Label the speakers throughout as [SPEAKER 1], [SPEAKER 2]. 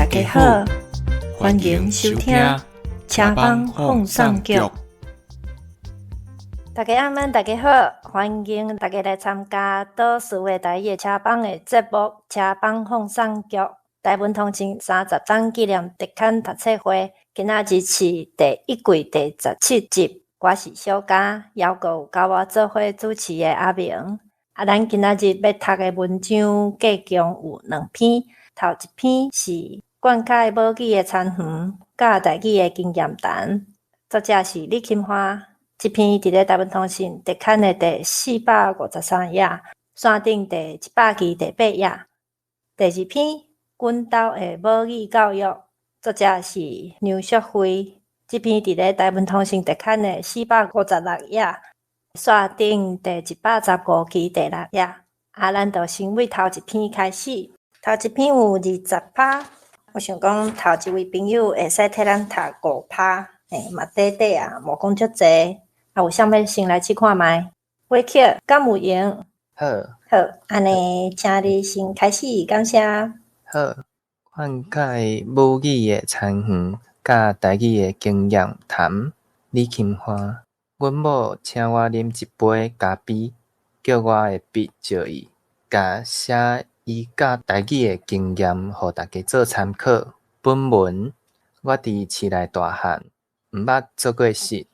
[SPEAKER 1] 家好，歡迎收聽車房放送局。大家晚安，大家好，歡迎大家來參加島嶼的台語車房的節目《車房放送局》。台文通訊30冬紀念特刊讀冊會，今仔日是第一季第17集。我是小嘉，猶閣有佮我做伙主持的阿明。啊，咱今仔日欲讀的文章，計共有兩篇。頭一篇是灌溉母語的田園，佮台語的經驗談，作者是李琴華。這篇佇咧台文通訊特刊的第453頁，線頂第100期第八頁。第二篇，阮兜的母語教育，作者是梁淑慧。這篇佇咧台文通訊特刊的456頁，線頂第115期第六頁。啊，咱就先對頭一篇開始。頭一篇有20趴，我想講頭一位朋友會使替咱讀五趴，嘿，嘛短短啊，無講足濟。啊，有啥欲先來試看覓？偉克敢有閒？
[SPEAKER 2] 好。
[SPEAKER 1] 好，按呢，請你先開始，感謝。
[SPEAKER 2] 好，灌溉母語的田園，佮台語的經驗談。李琴華，阮某請我啉一杯咖啡，叫我的筆借伊，共寫伊教台語的經驗，予大家做參考。本文，我佇市內大漢，毋捌做過穡，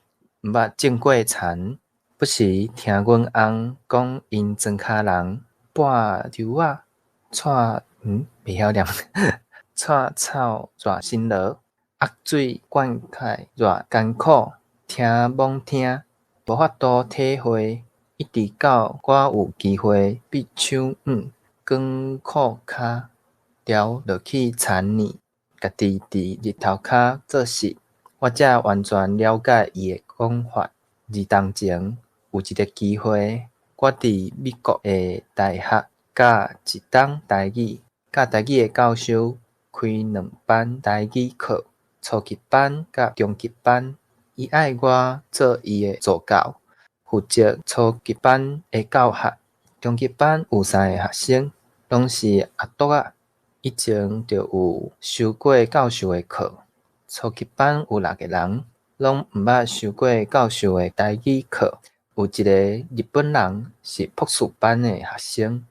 [SPEAKER 2] 毋捌種過田，不時聽阮翁講𪜶莊跤人跋溜仔、蔡袂曉念，蔡草偌辛勞，壓水灌溉偌艱苦，聽罔聽，無法度體會，一直到我有機會閉手紡捲褲跤牢落去田裡，家己佇日頭跤做穡，我才完全了解伊的講法。2冬前有一个機會，我佇美國的大學教一冬台語，教台語的教授開兩班台語課，初級班佮中級班。伊愛我做伊的助教，負責初級班的教學。中級班有三个學生，攏是阿篤仔，以前就有修過教授的課。初級班有六个人，攏毋捌修過教授的台語課。有一個日本人是博士班的學生，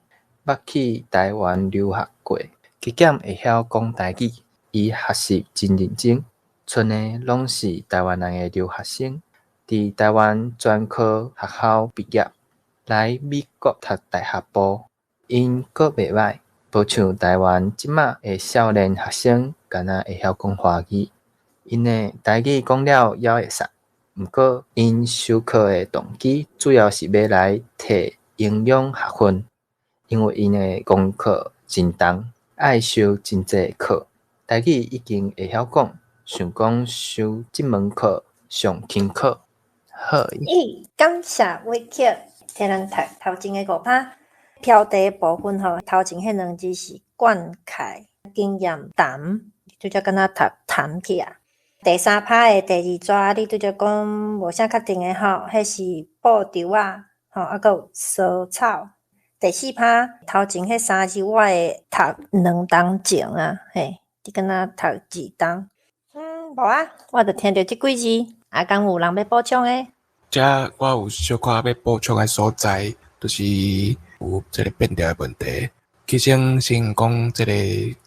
[SPEAKER 2] 捌去台灣留學過，加減會曉講台語。伊學習真認真，賰的攏是台灣來的留學生，佇台灣專科學校畢業，來美國讀大學部。𪜶閣袂䆀，無像台灣這馬的少年學生，敢若會曉講華語。𪜶的台語講了猶會使，毋過𪜶修課的動機主要是欲來提營養學分，因為𪜶的功課真重，愛修真濟課。台語已經會曉講，想講修這門課上輕巧。好。
[SPEAKER 1] 咦，感謝偉克替咱讀頭前的五趴。標題部分吼，頭前彼兩字是灌溉經驗談，拄則敢若讀談去啊。第三趴的第二逝，你拄則講無啥確定的吼，彼是布稻仔，吼，猶閣有蔬草。第四趴頭前彼三字我會讀2冬前啊，嘿，你敢若讀二冬？嗯，無啊，我就聽著這幾字，啊，敢有人欲補充的？
[SPEAKER 3] 遮我有小可欲補充的所在，就是有這个變調的問題。其實先講這个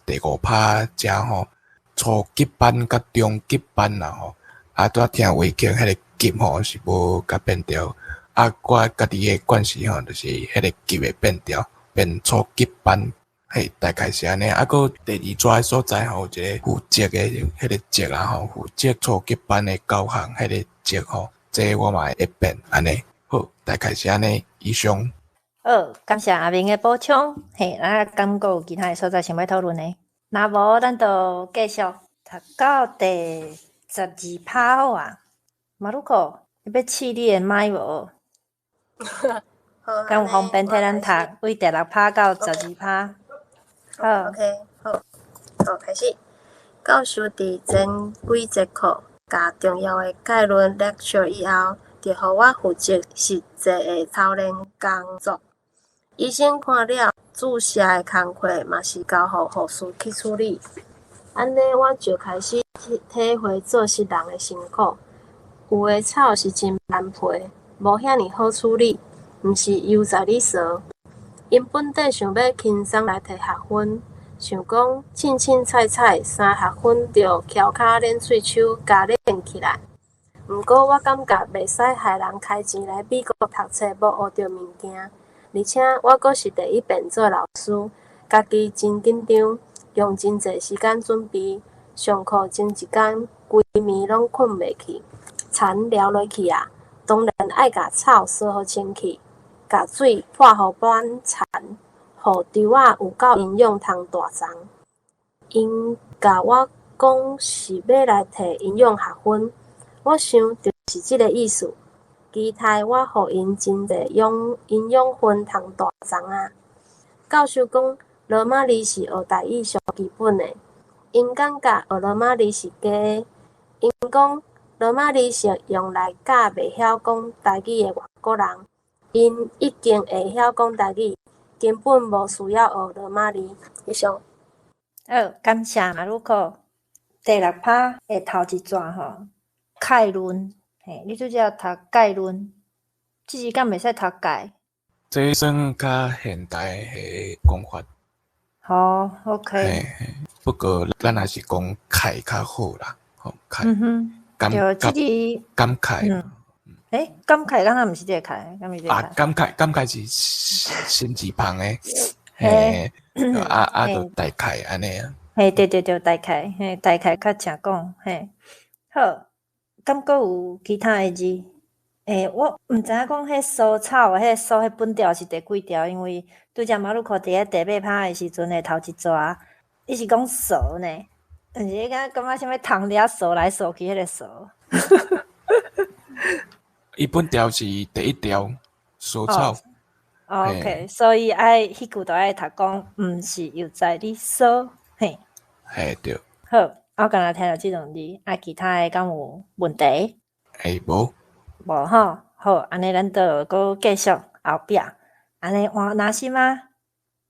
[SPEAKER 3] 第五趴遮吼，初級班佮中級班啦吼，啊，拄仔聽偉克彼个級吼是無共變調，啊，我家己的慣勢吼，就是彼个級會變調，變初級班，嘿，大概是按呢。啊，閣第二逝的所在吼，有一個負責的彼个責啦吼，負責初級班的教學彼个責吼，這我嘛會變按呢。好，大概是按呢，以上。
[SPEAKER 1] 好，感謝阿明的補充。嘿，啊，敢閣有其他的所在想欲討論的？若無，咱就繼續讀到第12趴好啊。馬魯克，你欲試你的麥無？
[SPEAKER 4] 好，
[SPEAKER 1] 敢有方便替咱讀？對第6趴到12趴。好。
[SPEAKER 4] OK，好，好，開始。教授佇前幾節課共重要的概論 lecture 以後，就予我負責實際的操練工作。醫生看了注射的工課嘛是交予護士去處理。按呢我就開始體會做實人的辛苦。有的草是真頑皮，無遐爾好處理，毋是悠哉你趖。𪜶本底想欲輕鬆來提學分，想講凊凊彩彩三學分就蹺跤練喙鬚共練起來。毋過我感覺袂使害人開錢來美國讀冊無學著物件，而且我閣是第一遍做老師，家己真緊張，用真濟時間準備。上課前一工，規暝攏睏袂去，田撩落去矣，當然愛共草掃予清氣，共水潑予滿田，予稻仔有夠營養通大叢。𪜶共我講是欲來提營養學分，我想就是這个意思。期待我予𪜶真濟營養分通大叢啊！教授講羅馬字是學台語上基本的，𪜶感覺學羅馬字是假的。𪜶講羅馬字是用來教袂曉講台語的外國人，𪜶已經會曉講台語，根本無需要學羅馬字。以上。
[SPEAKER 1] 好，感謝馬魯克。第六趴的頭一逝吼，概論，嘿，你拄才讀概論，這字敢袂使讀概？
[SPEAKER 3] 這算較現代的講法。
[SPEAKER 1] 好，OK。
[SPEAKER 3] 不過咱還是講慨較好啦，吼，慨。
[SPEAKER 1] 對，這字
[SPEAKER 3] 感慨。
[SPEAKER 1] 欸，感慨敢若毋是這个慨，敢是這个
[SPEAKER 3] 啊，感慨，感慨是心字旁的，嘿，啊啊，就大概按呢啊。
[SPEAKER 1] 嘿，對對對，大概，嘿，大概較正講，嘿，好，敢閣有其他的字？欸，我毋知影講彼疏草，彼疏彼本調是第幾條？因為拄才馬魯克佇咧第八趴的時陣的頭一逝，伊是講趖呢，毋是你敢感覺啥物蟲佇遐趖來趖去彼个趖。
[SPEAKER 3] 伊本調是第一條，疏草。
[SPEAKER 1] OK，所以愛彼句就愛讀講，毋是悠哉你趖，嘿。
[SPEAKER 3] 嘿，對。
[SPEAKER 1] 好，我敢若聽著這兩字，啊，其他的敢有問題？
[SPEAKER 3] 欸，無。
[SPEAKER 1] 無吼，好，按呢咱就閣繼續後壁，按呢換若是嗎？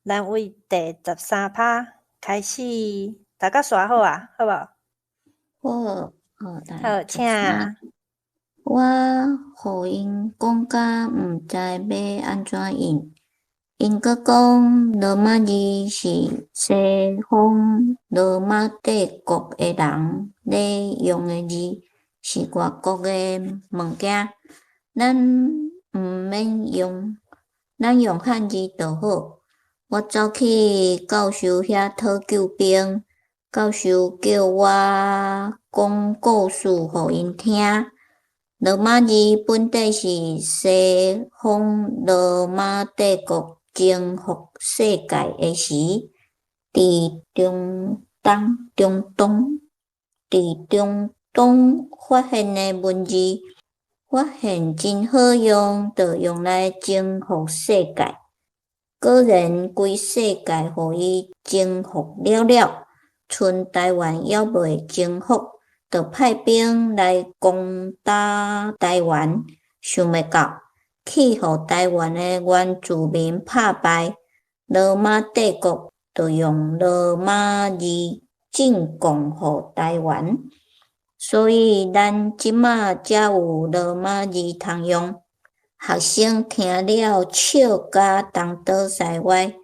[SPEAKER 1] 咱為第十三趴開始，大家刷好啊，好無？
[SPEAKER 5] 好，好，
[SPEAKER 1] 好，請。
[SPEAKER 5] 我予𪜶講甲毋知欲按怎應，𪜶閣講羅馬字是西方羅馬帝國的人咧用的字，是外國的物件，咱毋免用，咱用漢字就好。我走去教授遐討救兵，教授叫我講故事予𪜶聽。羅馬字本底是西方羅馬帝國征服世界的時，佇中東、中東、佇中東發現的文字，發現真好用，就用來征服世界。果然，規世界予伊征服了了，賰台灣猶未征服，就派兵來攻打台灣，想袂到，去予台灣的原住民拍敗，羅馬帝國就用羅馬字進貢予台灣，所以咱這馬才有羅馬字通用。學生聽了笑甲東倒西歪，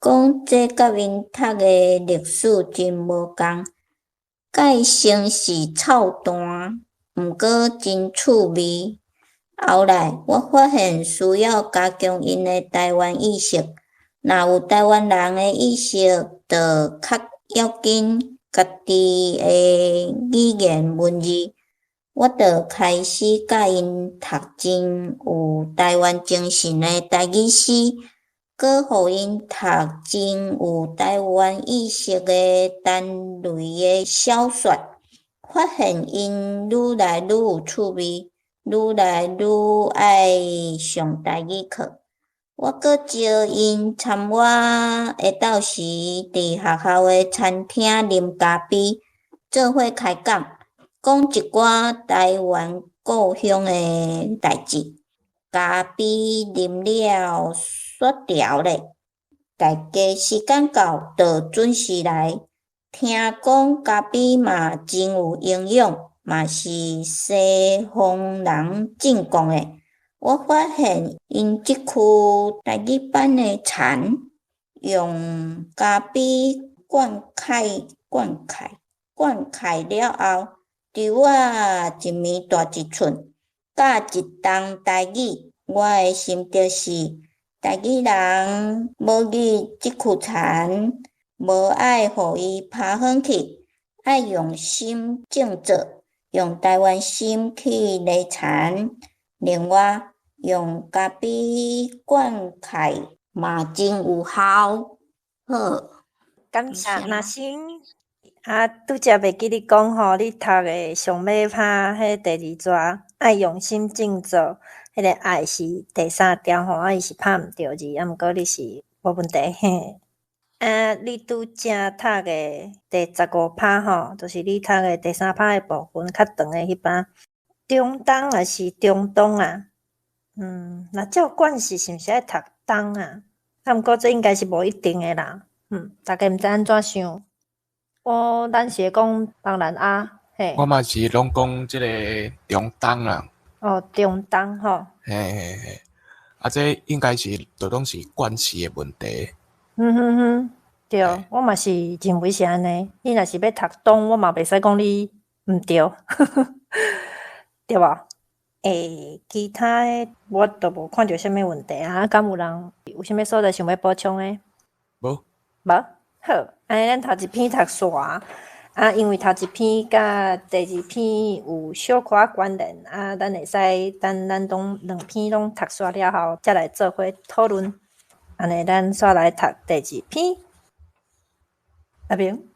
[SPEAKER 5] 講這佮𪜶讀的歷史真無仝。蓋先是臭蛋，毋過真趣味。後來我發現需要加強𪜶的台灣意識，若有台灣人的意識，就較要緊家己的語言文字。我就開始教𪜶讀真有台灣精神的台語詩，閣予𪜶讀真有台灣意識的陳雷的小說，發現𪜶愈來愈有趣味，愈來愈愛上台語課。我閣招𪜶參我下晝時佇學校的餐廳啉咖啡，做伙開講，講一寡台灣故鄉的代誌。咖啡啉了煞調咧，大家時間到就準時來。聽講咖啡嘛真有營養，嘛是西方人進貢的。我發現𪜶這區台語版的田，用咖啡灌溉灌溉灌溉了後，稻仔一暝大一寸，教一冬台語。我的心得是，台語人母語這區田，無愛予伊拋遠去，愛用心種作，用台灣心去犁田。另外，用咖啡灌溉嘛真有效。好，
[SPEAKER 1] 感謝若星。啊，拄才袂記你講吼，你讀的上尾拍彼第二逝，愛用心種作，彼個愛是第三調吼，啊伊是拍毋著字，啊毋過你是無問題嘿。啊，你拄才讀的第15拍吼，就是你讀的第三拍的部分較長的彼拍，中東抑是中東啊？若照慣勢是毋是愛讀東啊？啊，毋過這應該是無一定的啦。大家毋知按怎想。我咱是會講東南亞，嘿。
[SPEAKER 3] 我嘛是攏講這个中東啦。
[SPEAKER 1] 哦，中東吼。
[SPEAKER 3] 嘿嘿嘿，啊，這應該是都攏是慣勢的問題。
[SPEAKER 1] 嗯哼哼，對，我嘛是認為是按呢。你若是欲讀東，我嘛袂使講你毋對，對無？其他的我都無看著啥物問題啊。敢有人有啥物所在想欲補充的？
[SPEAKER 3] 無。
[SPEAKER 1] 無？好，按呢咱頭一篇讀煞啊，因為頭一篇佮第二篇有小可關聯啊，咱會使等咱攏兩篇攏讀煞了後，才來做伙討論。按呢，咱煞來讀第二篇。阿明，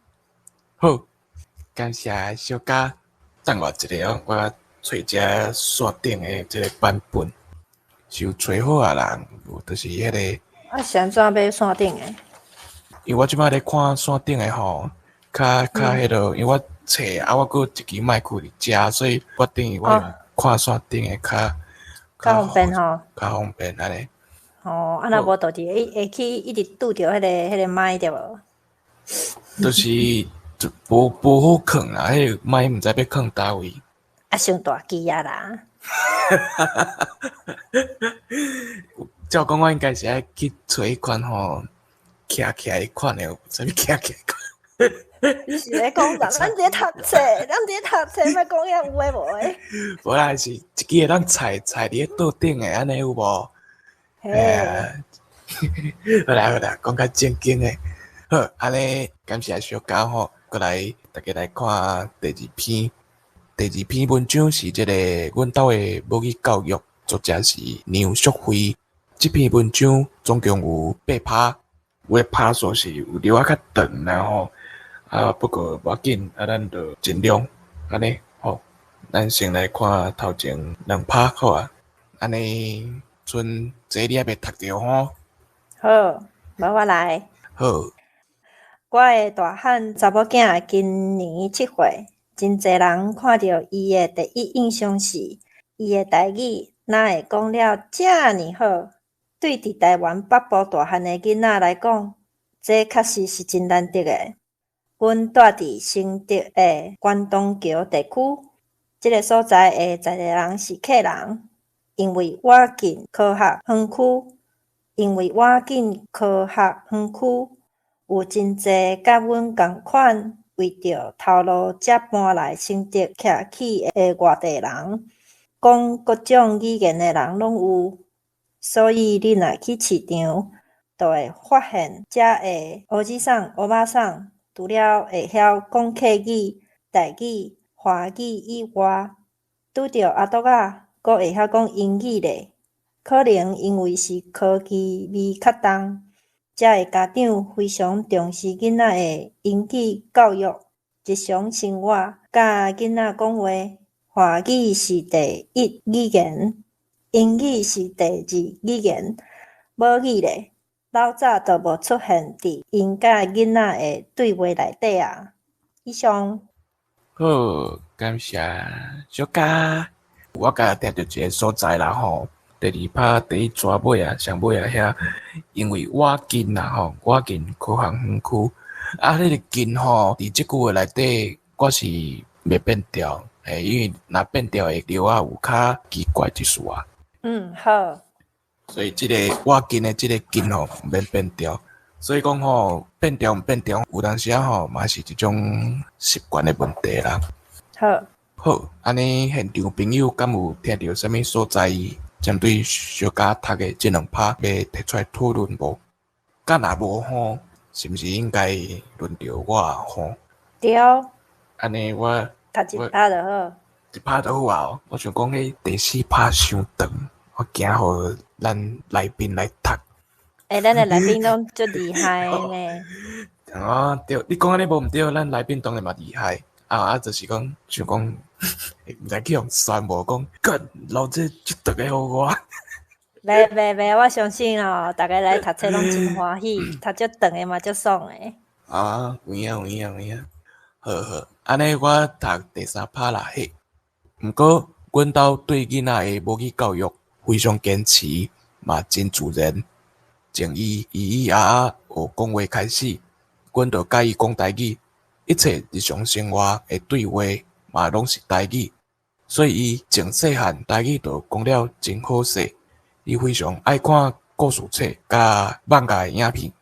[SPEAKER 3] 好，感謝小嘉，等我一下哦，我揣遮線頂的這個版本，是有揣好啊啦，有就是彼个。
[SPEAKER 1] 啊，是按怎欲線頂的？
[SPEAKER 3] 因為我這擺咧看線頂的吼，較較彼落，因為我冊啊，我閣一支麥克佇遮，所以我等於我用看線頂的較
[SPEAKER 1] 較方便吼，
[SPEAKER 3] 較方便按呢。
[SPEAKER 1] 哦，啊若無就佇會會去一直拄著彼个麥對無？
[SPEAKER 3] 就是就無好囥啦，彼个麥毋知欲囥佗位。
[SPEAKER 1] 啊，傷大支啊啦！
[SPEAKER 3] 照講，我應該是愛去揣彼款吼，徛起來彼款的，有啥物徛起來款？
[SPEAKER 1] 你是咧講啥？咱佇咧讀冊，咱佇咧讀冊，莫講遐有的無的。
[SPEAKER 3] 無啦，是一支會當踩踩佇咧桌頂的，按呢有無？
[SPEAKER 1] 嘿。
[SPEAKER 3] 好啦好啦，講較正經的。好，按呢感謝小嘉吼，閣來大家來看第二篇。第二篇文章是這個阮兜的母語教育，作者是梁淑慧。這篇文章總共有八拍，有的拍數是有著仔較長啦吼。啊，不過無要緊，啊，咱就盡量按呢吼。咱先來看頭前兩拍好啊。按呢，賰這你猶未讀著吼？
[SPEAKER 1] 好，無我來。
[SPEAKER 3] 好。
[SPEAKER 1] 我的大漢查某囝今年7歲，真濟人看著伊的第一印象是，伊的台語哪會講了遮爾好？對佇台灣北部大漢的囡仔來講，這確實是真難得的。阮蹛佇新竹的關東橋地區，這个所在的在地人是客人，因為倚近科學園區，因為倚近科學園區，有真濟佮阮仝款為著頭路才搬來新竹徛起的外地人，講各種語言的人攏有，所以你若去市場，就會發現遮的歐吉桑、歐巴桑，除了會曉講客語、台語、華語以外，拄著阿啄仔，閣會曉講英語咧。可能因為是科技味較重，遮的家長非常重視囡仔的英語教育，日常生活佮囡仔講話，華語是第一語言，英語是第二語言，母語咧，老早就無出現佇𪜶佮囡仔的對話內底啊。以上。
[SPEAKER 3] 好，感謝小嘉。我敢聽著一个所在啦吼，第二拍第一逝尾啊，上尾啊遐，因為倚近啦吼，倚近科學園區，啊，彼个近吼，佇這句話內底，我是袂變調，欸，因為若變調會著啊有較奇怪一絲仔。
[SPEAKER 1] 嗯，好。
[SPEAKER 3] 所以這個我近的這個近吼，毋免變調。所以講吼，變調毋變調，有當時仔吼嘛是一種習慣的問題啦。
[SPEAKER 1] 好。
[SPEAKER 3] 好，按呢現場朋友敢有聽著啥物所在，針對小可讀的這兩拍欲提出來討論無？敢若無吼，是毋是應該輪著我吼？
[SPEAKER 1] 對。
[SPEAKER 3] 按呢我
[SPEAKER 1] 讀一拍就好。
[SPEAKER 3] 一拍就好啊！我想講彼第四拍傷長，我驚予咱來賓來讀。
[SPEAKER 1] 欸，咱的來賓攏足厲害呢。
[SPEAKER 3] 哦，對，你講按呢無毋對，咱來賓當然嘛厲害。啊啊，就是講想講，毋知去予酸無？講幹，留這足長的予我。
[SPEAKER 1] 袂袂袂，我相信哦，逐家來讀冊攏真歡喜，讀足長的嘛足爽的。
[SPEAKER 3] 啊，有影有影有影，好好，按呢我讀第三拍啦嘿。毋過，阮兜對囡仔的母語教育非常堅持，嘛真自然。從伊咿咿呀呀學講話開始，阮就佮伊講台語，一切日常生活的對話嘛攏是台語，所以伊從細漢台語就講了真好勢。伊非常愛看故事冊佮漫畫的影片。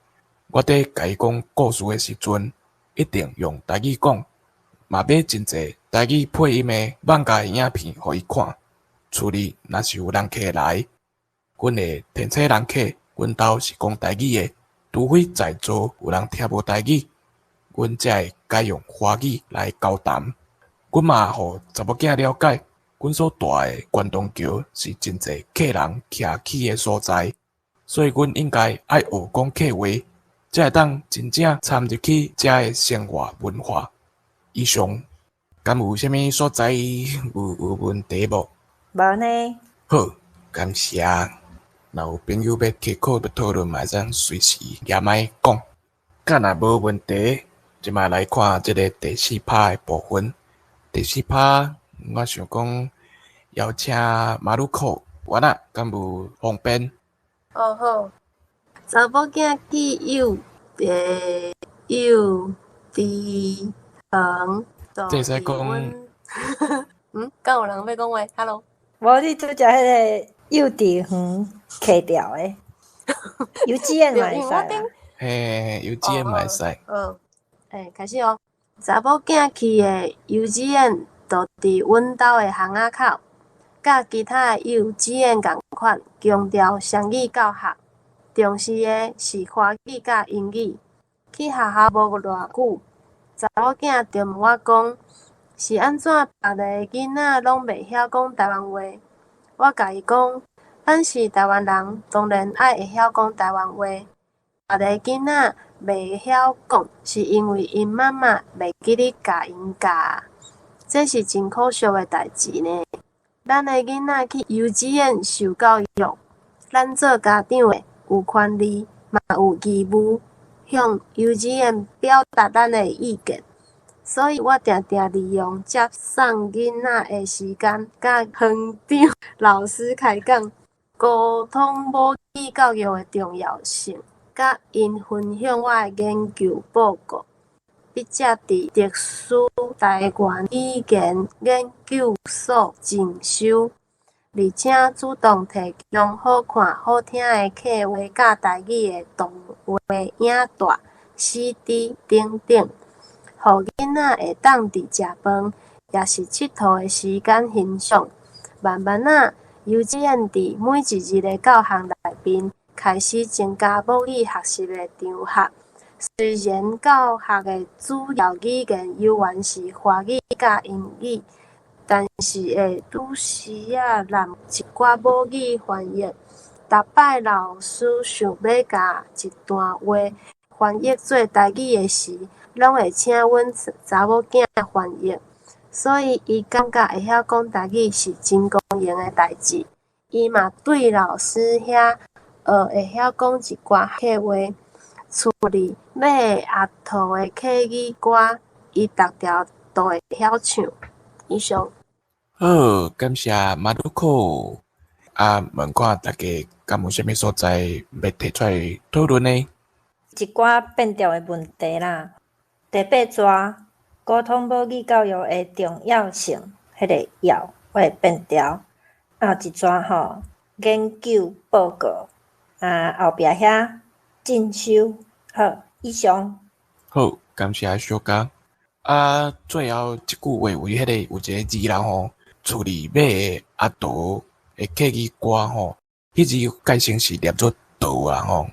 [SPEAKER 3] 我佇共伊講故事的時陣，一定用台語講，嘛買真濟台語配音的漫畫的影片予伊看。厝裡若是有人客來，阮會提醒人客，阮兜是講台語的，除非在座有人聽無台語，阮才會改用華語來交談。阮嘛予查某囝了解，阮所蹛的關東橋是真濟客人徛起的所在，所以阮應該愛學講客話，才會當真正參入去遮的生活文化。以上，敢有啥物所在有問題無？
[SPEAKER 1] 無呢。
[SPEAKER 3] 好，感謝。若有朋友欲提考欲討論，嘛會使隨時舉麥講。敢若無問題，這擺來看這个第四拍的部分。第四拍，我想講邀請馬魯克，完啦，敢有方便？
[SPEAKER 4] 哦好，查某囝去幼稚園，
[SPEAKER 3] 這會使講。
[SPEAKER 4] 嗯，敢有人欲講話？Hello。
[SPEAKER 1] 無，你拄才彼个幼稚園徛掉的，幼稚園嘛會使啦。
[SPEAKER 3] 嘿，幼稚園嘛會使。
[SPEAKER 4] 嗯，欸，開始哦。查某囝去的幼稚園，就佇阮兜的巷仔口，佮其他的幼稚園仝款，強調雙語教學，重視的是華語佮英語。去學校無偌久，查某囝就問我講：是按怎別个囡仔攏袂曉講台灣話？我共伊講：咱是台灣人，當然愛會曉講台灣話。別个囡仔袂曉講，是因為𪜶媽媽袂記得共𪜶教，這是真可惜的代誌呢。咱的囡仔去幼稚園受教育，咱做家長的有權利，嘛有義務向幼稚園表達咱的意見。所以我定定利用接送囡仔的時間，佮園長老師開講，溝通母語教育的重要性，佮𪜶分享我的研究報告。筆者佇特殊台灣語言研究所進修，而且主動提供好看好聽的客話佮台語的動畫影帶、CD 等等，予囡仔會當佇食飯，抑是𨑨迌的時間欣賞。慢慢仔，幼稚園佇每一日的教學內面，開始增加母語學習的場合。雖然教學的主要語言猶原是華語佮英語，但是會拄時仔攬一寡母語翻譯。逐擺老師想欲共一段話翻譯做台語的時，攏會請阮查某囝翻譯，所以伊感覺會曉講台語是真光榮的代誌。伊嘛對老師遐學會曉講一寡客話。厝裡馬阿兔的客語歌，伊逐條都會曉唱。以上。
[SPEAKER 3] 好，感謝馬魯克。啊，問看大家敢有啥物所在欲提出來討論呢？
[SPEAKER 1] 一寡變調的問題啦。第八逝，溝通母語教育的重要性，彼个要我會變調。後一逝吼，研究報告，啊，後壁遐進修，好，以上。
[SPEAKER 3] 好，感謝小嘉。啊，最後一句話為彼個有一個字啦吼，厝裡尾的阿桃的客語歌吼，彼字改成是念做桃啊吼，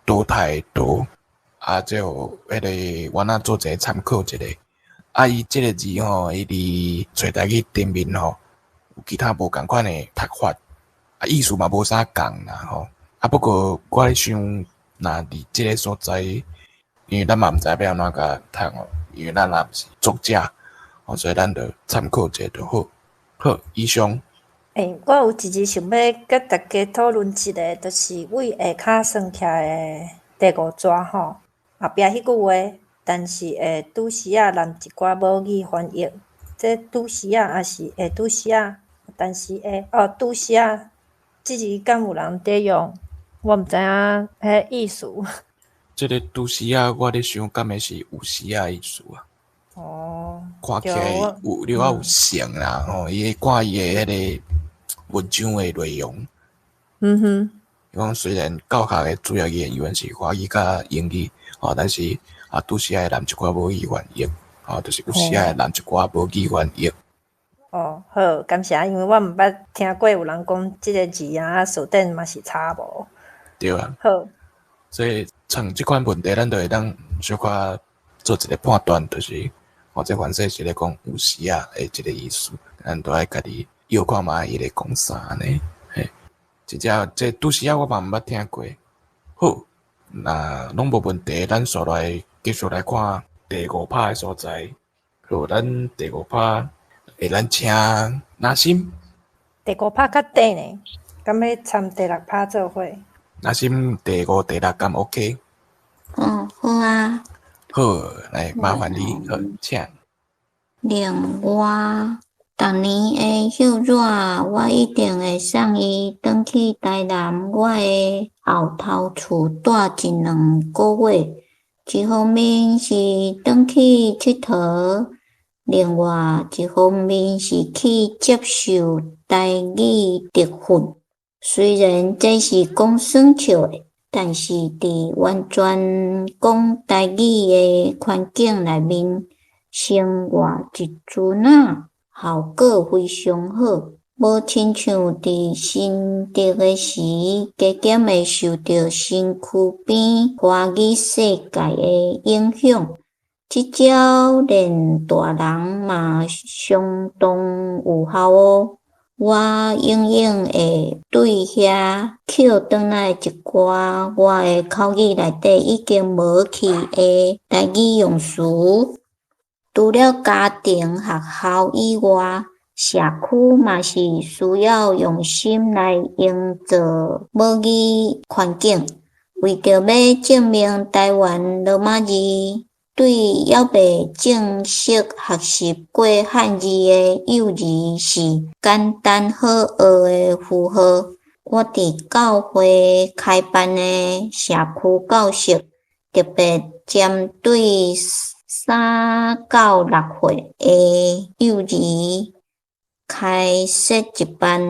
[SPEAKER 3] 淘汰的淘。啊，這予彼個我若做一個參考一下。啊，伊這個字吼，伊佇揣台語頂面吼，有其他無仝款的讀法，啊，意思嘛無啥仝啦吼。啊，不過我咧想，若佇這個所在，因為咱嘛毋知欲按怎共讀吼，因為咱也毋是作者，吼，所以咱就參考一下就好。好，以上。
[SPEAKER 1] 欸，我有一字想欲佮大家討論一下，就是為下跤算起來的第五逝吼，後壁彼句話，但是會拄時仔難一寡母語翻譯，這拄時仔抑是會拄時仔，但是會哦拄時仔，這字敢有人佇用？我毋知影彼意思。
[SPEAKER 3] 這个拄時仔，我咧想，敢會是有時仔意思啊？
[SPEAKER 1] 哦，
[SPEAKER 3] 看起來有了有像啦，吼，伊看伊的彼個文章的內容。伊講雖然教學的主要語言語言是華語佮英語，吼，但是啊，拄時仔會難一寡母語翻譯，吼，就是有時仔會難一寡母語翻譯。
[SPEAKER 1] 哦，好，感謝，因為我毋捌聽過有人講這个字啊，詞典嘛是查無。
[SPEAKER 3] 對啊。
[SPEAKER 1] 好。
[SPEAKER 3] 所以像這款問題，咱就會當小可做一個判斷，就是哦，這凡勢是咧講有時仔的這个意思，咱都愛家己臆看覓伊咧講啥按呢？嘿，真正這拄時仔我嘛毋捌聽過。好，若攏無問題，咱紲來繼續來看第五拍的所在。好，咱第五拍，會咱請若心。
[SPEAKER 1] 第五拍較短呢，敢欲參第六拍做伙？
[SPEAKER 3] 若心第五、第六敢 OK？
[SPEAKER 5] 哦，好啊。
[SPEAKER 3] 好，來麻煩你，好，請。
[SPEAKER 5] 另外，逐年的歇熱，我一定會送伊轉去台南我的後頭厝蹛一兩个月。一方面是轉去𨑨迌，另外一方面是去接受台語特訓。雖然這是講耍笑的，但是佇完全講台語的環境內面生活一陣仔，效果非常好。無親像佇新竹的時，加減會受著身軀邊華語世界的影響。這招練大人嘛相當有效哦。我永遠會對遐抾轉來一寡我的口語內底已經無去的台語用詞。除了家庭、學校以外，社區嘛是需要用心來營造母語環境。為著欲證明台灣羅馬字對猶未正式學習過漢字的幼兒是簡單好學的符號，我佇教會開辦的社區教室，特別針對3到6歲的幼兒開設一班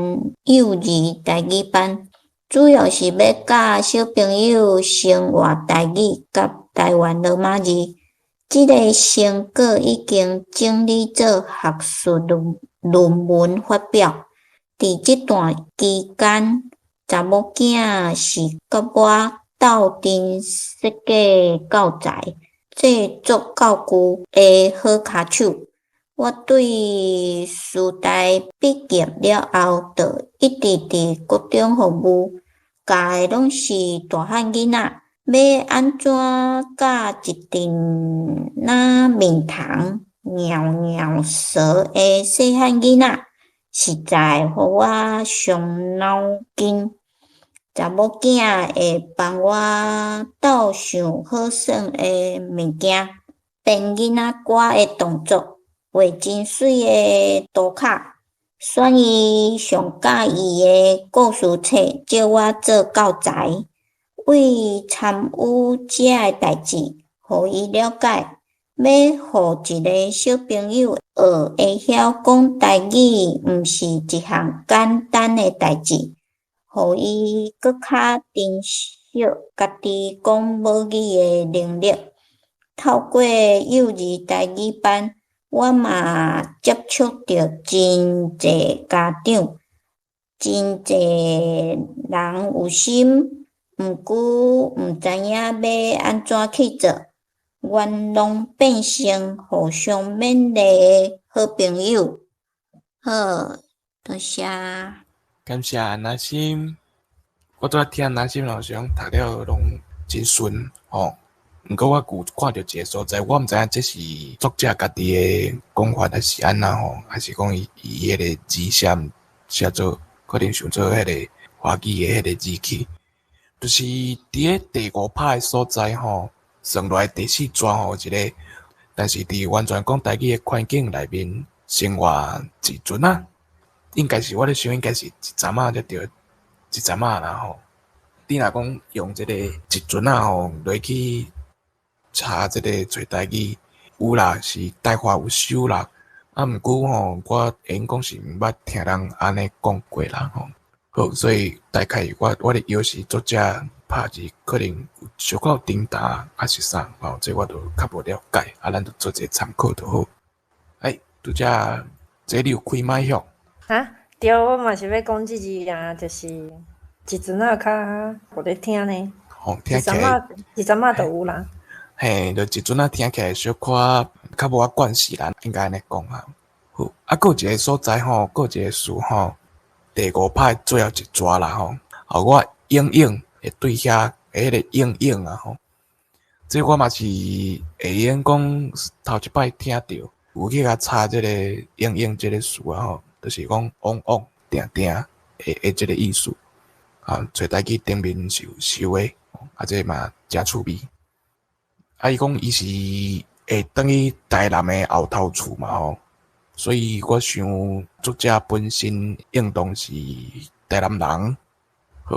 [SPEAKER 5] 幼兒台語班，主要是欲教小朋友生活台語佮台灣羅馬字。這个成果已經整理做學術論文發表。佇這段期間，查某囝是佮我鬥陣設計教材、製作教具的好跤手。我對師大畢業了後，就一直佇國中服務，教的攏是大漢囡仔。欲按怎教一陣若面蟲咬咬舌的細漢囡仔，實在予我傷腦筋。查某囝會幫我鬥想好耍的物件，編囡仔歌的動作，畫真媠的圖卡，選伊上佮意的故事冊，借我做教材。為參與這个代誌，予伊了解，欲予一个小朋友学会晓講台語，毋是一項簡單的代誌，予伊閣較珍惜家己講母語的能力。透過幼兒台語班，我嘛接觸著真濟家長，真濟人有心，毋過毋知影欲按怎去做，阮攏變成互相勉勵的好朋友。好，多謝。
[SPEAKER 3] 感謝安那心，我拄仔聽安那心老師講讀了攏真順吼。毋過我有看著一個所在，我毋知影這是作者家己的講法，還是按怎吼，還是講伊伊彼個字寫寫做可能想做彼個華語的彼個字去，就是佇咧第五拍的所在吼，算落來第四逝吼一個，但是佇完全講台語的環境內面生活一陣仔，應該是我咧想應該是一陣仔才對，一陣仔啦吼。你若講用這個一陣仔吼落去查這個揣台語，有啦，是台話有收啦。啊，毋過吼，我會用講是毋捌聽人按呢講過啦吼。好，所以大概我我咧搖是作者拍字可能有小可有重沓，還是啥吼，這我就較無了解，啊，咱就做一個參考就好。欸，拄才這你有開麥向？
[SPEAKER 1] 啊，對，我嘛是欲講這字啊，就是一陣仔較無咧聽呢。
[SPEAKER 3] 吼，聽起來
[SPEAKER 1] 一陣仔就有啦。
[SPEAKER 3] 嘿，就一陣仔聽起來小可較無遐慣勢啦，應該按呢講啊。好，啊，閣有一個所在吼，閣有一個詞吼，第五拍最後一逝啦吼。予我永遠會對遐彼個永遠啊吼。這我嘛是會用講頭一擺聽著，有去共查這個永遠這個詞啊吼，就是講往往定定的的這個意思。啊，揣台語頂面是有收的，啊，這嘛誠趣味。啊！伊講伊是會轉去台南的後頭厝嘛吼，所以我想作者本身應當是台南人。好，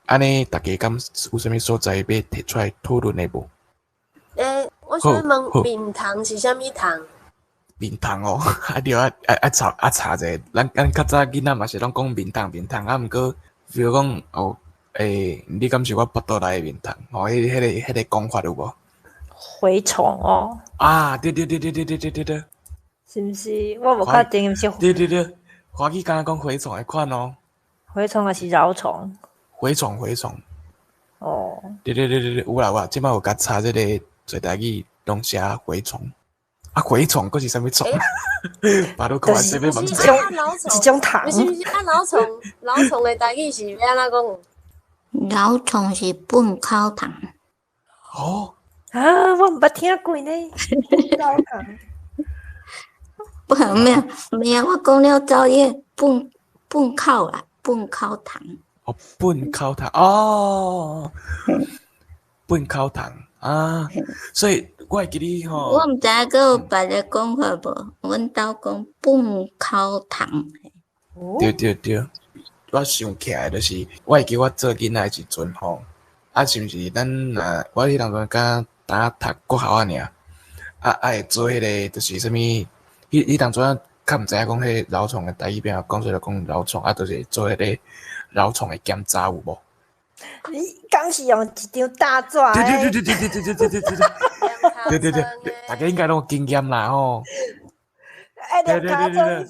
[SPEAKER 3] 按呢大家敢有啥物所在欲提出來討論的無？
[SPEAKER 4] 欸，我想欲問面蟲是啥物蟲？
[SPEAKER 3] 面蟲哦，啊對啊，愛愛查愛查者。咱咱較早囡仔嘛是攏講面蟲面蟲，啊毋過，比如講哦，欸，你敢是我腹肚內的面蟲？吼，彼彼個彼個講法有無？
[SPEAKER 1] 蛔蟲哦！
[SPEAKER 3] 啊，對對對對對對對對對，
[SPEAKER 1] 是毋是？我無確定，毋是。
[SPEAKER 3] 對對對，華語敢若講蛔蟲的款哦。
[SPEAKER 1] 蛔蟲抑是蟯蟲？
[SPEAKER 3] 蛔蟲，蛔蟲。
[SPEAKER 1] 哦。
[SPEAKER 3] 對對對對對，有啦有啦，這擺有共查這個做台語攏寫蛔蟲。啊，蛔蟲閣是啥物蟲？巴魯看這欲問
[SPEAKER 1] 一種一種蟲。
[SPEAKER 4] 毋是毋是，啊，蟯蟲，蟯蟲的台語是欲按怎講？
[SPEAKER 5] 蟯蟲是糞口蟲。
[SPEAKER 3] 哦。
[SPEAKER 1] 啊！我毋捌聽過呢。
[SPEAKER 5] 不，沒有沒有，我講了走伊糞糞口啦，糞口蟲。
[SPEAKER 3] 哦，糞口蟲哦，糞口蟲啊，所以我會記得吼。
[SPEAKER 5] 我毋知影閣有別个講法無？阮兜講糞口蟲。
[SPEAKER 3] 對對對，我想起來就是，我會記我做囡仔的時陣吼，啊，是毋是咱若我彼當陣敢若讀國校仔爾，啊啊會做彼個就是啥物？彼彼當陣較毋知影講彼個蟯蟲的台語變講做就講蟯蟲，啊，就是做彼個蟯蟲的檢查有無？
[SPEAKER 1] 你敢是用一張大紙？
[SPEAKER 3] 對對對對對對對對對對對對對對，大家應該攏有經驗啦吼。
[SPEAKER 1] 欸，對對對對。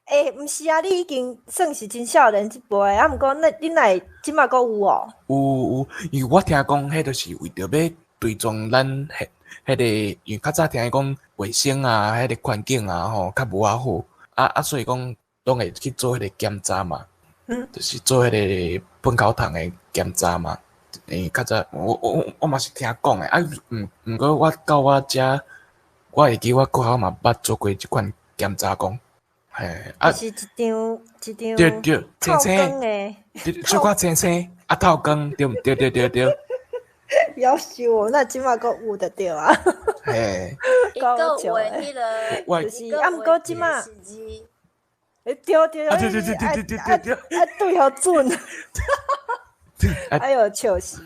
[SPEAKER 1] 欸，毋是啊，你已經算是真少年這輩，啊，毋過那你哪會這馬閣有哦？
[SPEAKER 3] 有有，因為我聽講，彼就是為著欲追蹤咱彼彼個，因為較早聽伊講衛生啊，彼個環境啊吼，較無遐好，啊啊，所以講攏會去做彼個檢查嘛，就是做彼個糞口蟲的檢查嘛。欸，較早我我我嘛是聽講的，啊，毋毋過我到我遮，我會記我國校嘛捌做過這款檢查講。嘿，啊，
[SPEAKER 1] 是一張一張
[SPEAKER 3] 對對，
[SPEAKER 1] 透光的，
[SPEAKER 3] 小可青青，啊透光，對毋對？對對對。
[SPEAKER 1] 夭壽哦，那這馬閣有就對啊。
[SPEAKER 3] 嘿，
[SPEAKER 4] 伊閣有彼個，
[SPEAKER 1] 就是啊，毋過這馬，欸對對
[SPEAKER 3] 對對對對對對對，
[SPEAKER 1] 啊對予準。哎喲，笑死！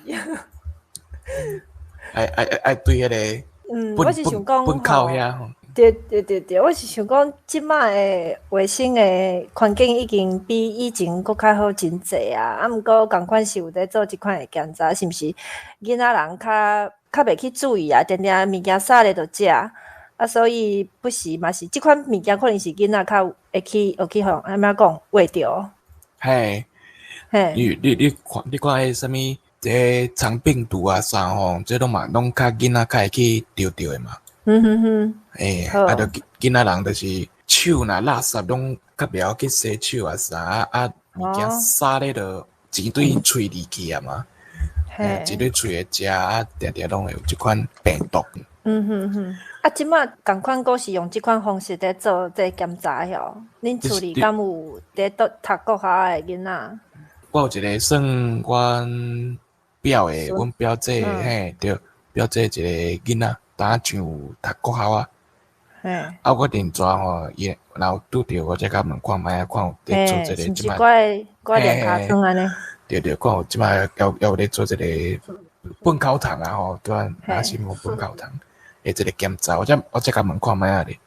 [SPEAKER 3] 愛愛愛對彼個。
[SPEAKER 1] 我是想講
[SPEAKER 3] 糞口遐吼。
[SPEAKER 1] 對對對對，我是想講，這擺的衛生的環境已經比以前閣較好真濟啊！啊，毋過仝款是有咧做這款的檢查，是毋是囡仔人較較袂去注意啊？定定物件撒咧就食啊，所以不時嘛是這款物件，可能是囡仔較會去會去予按怎講餵著。
[SPEAKER 3] 嘿，
[SPEAKER 1] 嘿，
[SPEAKER 3] 你看彼啥物這個腸病毒啊啥吼，這攏嘛攏較囡仔較會去著著的嘛。欸，啊，著囡仔人就是手若垃圾攏較袂曉去洗手啊啥啊，物件撒咧就錢對喙裡去啊嘛，欸，錢對喙會食啊，定定攏會有這款病毒。
[SPEAKER 1] 啊，這擺仝款閣是用這款方式佇做這檢查吼？恁厝裡敢有佇讀讀國校的囡仔？
[SPEAKER 3] 我有一個算阮表的，阮表姐，嘿，對，表姐一個囡仔。當上讀國校啊，啊，我認怎吼，伊若有拄著，我才共問看覓啊，看有佇做這個這擺，
[SPEAKER 1] 掛連尻川按呢？
[SPEAKER 3] 對對，看有這擺猶有咧做這個糞口痰啊吼，對啊，若是無糞口痰，會這個檢查，我才共問看覓啊咧。